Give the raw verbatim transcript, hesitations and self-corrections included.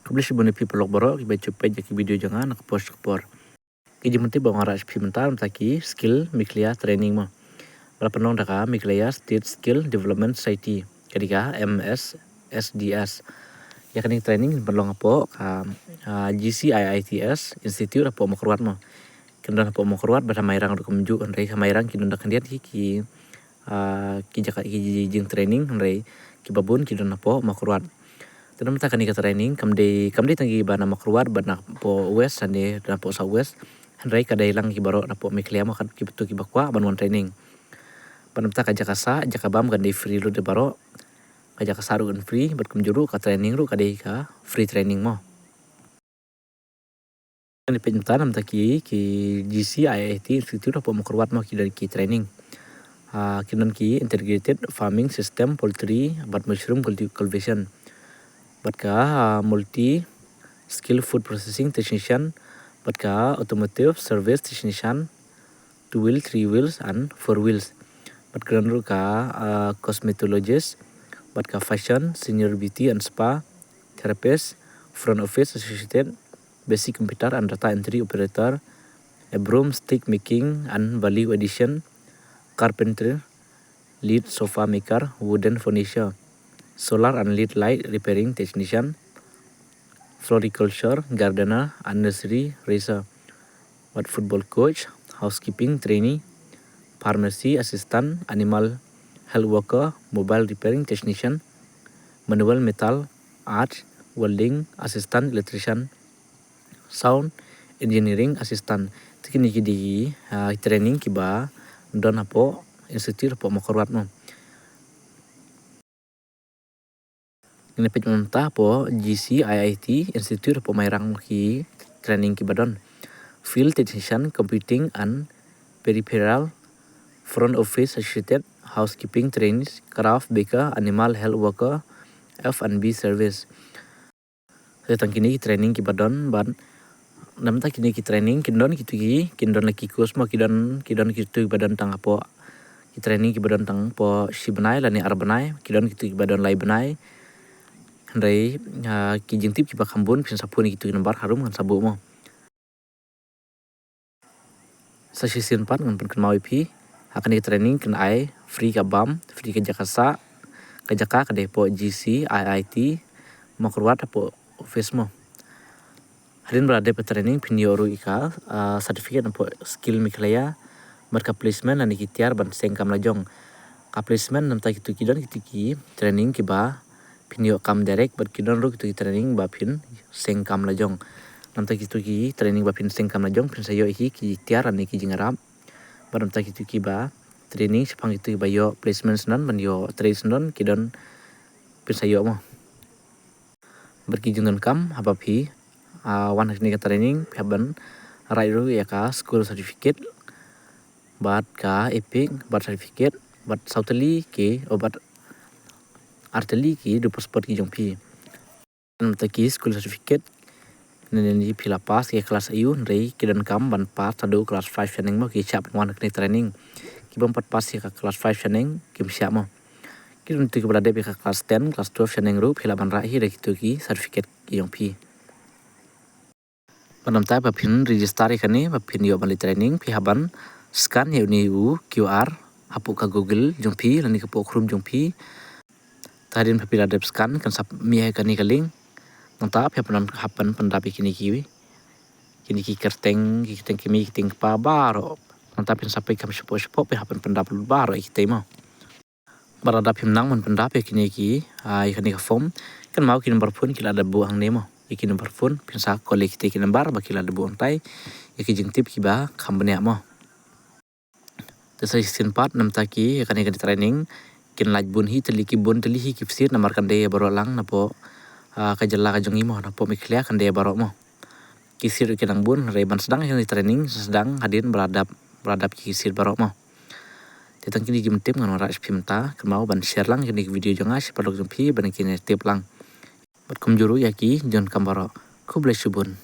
Khublei shibun ïa phi paralok baroh kiba ju peit ïa ki video jong nga na ka por sha ka por. Ki jingmyntoi ba nga wanrah sha phi mynta, mynta ki skill Meghalaya training mo. Ba la pynlong da ka Meghalaya State Skill Development Society, ka dei ka M S S D S. Ïa kane ka training pynlong hapoh ka, ah, G C I I T S Institute hapoh Mawkyrwat mo. Kin don hapoh Mawkyrwat bad ha Mairang ruh kumjuh, hynrei ha Mairang ki don da khyndiat ki, ki, ah, ki jaka ki jing training, hynrei kiba bun ki don hapoh Mawkyrwat. Te namar kane ka training kam dei, kam dei tang kiba na Mawkyrwat bad na poh West, lane na poh South West, hynrei ka dei lang ki baroh na poh Meghalaya mo, kat kiba tu kiba kwah ban wan training. Bad namar ka jaka sah jaka bam kan dei free lut ïa baroh. Ka jaka sah ruh kan free bad kumjuh ruh ka training ruh ka dei ka free training mo. Ngan ïa peit mynta namar ki, ki G C I I T Institute hapoh Mawkyrwat mo, ki don ki training. Ah, ki don ki integrated farming system, poultry bad mushroom culti-, cultivation. Bad ka, ah, multi skill food processing technician, bad ka automotive service technician, two wheel, three wheels and four wheels. Bad ka don ruh ka, ah, cosmetologist, bad ka fashion, senior beauty and spa therapist, front office associate, basic computer and data entry operator, a broomstick making and value addition, carpenter, lead sofa maker, wooden furniture, solar and led light repairing technician, floriculture gardener and nursery raiser, bad football coach, housekeeping trainee, pharmacy assistant, animal health worker, mobile repairing technician, manual metal art, welding assistant, electrician, sound engineering assistant. Te kine ki dei, ah, training kiba don hapoh institute hapoh Mawkyrwat mo. Ngan ïa peit mynta hapoh G C I I T Institute hapoh Mairang mo, ki training kiba don. Field technician, computing and peripheral, front office associate, housekeeping trainees, craft baker, animal health worker, F and B service. Te tang kine ki training kiba don, bad namar kine ki training kin don kito ki, kin don la ki course mo, ki don, ki don kito kiba don tang hapoh, ki training kiba don tang hapoh shi bnai lane ar bnai, ki don kito kiba don lai bnai. Hynrei, ah, ki jingtip kiba kham bun phin sa phone ïa kito ki number harum ngan sa buh mo. Sa shisien pat ngan pynkynmaw ïa phi, ha kane ka training kin ai free ka bam, free ka jaka sah, ka jaka ka dei hapoh G C I I T Mawkyrwat hapoh office mo. Hadien ba la dep ka training phin ïoh ruh ïa ka, ah, certificate hapoh Skill Meghalaya, bad ka placement lane ki tiar ban seng kam la jong. Ka placement namar kito ki don kito ki training kiba phin ïoh kam direct, bad ki don ruh kito ki training ba phin seng kam la jong. Namar kito ki training ba phin seng kam la jong phin sa ïoh hi ki tiar lane ki jingïarap. Bad namar kito kiba training shaphang kito kiba ïoh placement syndon ban ïoh trei syndon ki don phin sa ïoh mo. Bad ki jingdonkam haba phi, ah, wan ha kane ka training phi hap ban rah ruh ïa ka school certificate, bad ka EPIC birth certificate, bad saw tylli ki, oh, bad ar tylli ki du passport ki jong phi. Namar ki school certificate, ne ne phi la pass ïa ka class eight, hynrei ki donkam ban pass haduh class five shaneng mo, ki shah ban wan ha kane training. Ki bym pat pass ïa ka class five shaneng kim shah mo. Ki don kito kiba la dep ïa ka class ten, class twelve shaneng ruh phi lah ban rah hi da kito ki certificate ki jong phi. Bad namar ba phin register ïa kane, ba phin ïoh ban leit training, phi hap ban scan ïa une u QR hapoh ka Google jong phi lane hapoh Chrome jong phi. Te hadien ba phi la dep scan kan sa mih ïa kane ka link. Nangta phi hap ban, hap ban pyndap ïa kine ki, kine ki kyrteng, ki kyrteng kmie, ki kyrteng kpa baroh. Nangta phin sa peit kham shapoh shapoh, phi hap ban pyndap baroh ïa kitei mo. Bad lada phim nang ban pyndap ïa kine ki, ah, ïa kane ka form, kynmaw ki number phone ki la dep buh hangne mo. Ïa ki number phone phin sa call ïa kitei ki number ba ki la dep buh hangtai ïa ki jingtip kiba kham bniah mo. Te sa shisien pat namar ki, ïa kane ka training kin lait bun hi, tylli ki bun tylli hi ki pyrshit namar kan dei baroh lang napoh, ah, ka jylla ka jong ngi mo, napoh Meghalaya kan dei baroh mo. Ki seat ruh ki nang bun, hynrei ban sdang ïa kane training sdang hadien ba la dap, ba la dap ki seat baroh mo. Te tang kine ki jingtip ngan wanrah sha phi mynta, kynmaw ban share lang kine ki video jong nga sha paralok jong phi ban kin ïa tip lang. Bad kumjuh ruh ïa ki jingdonkam baroh. Khublei shibun.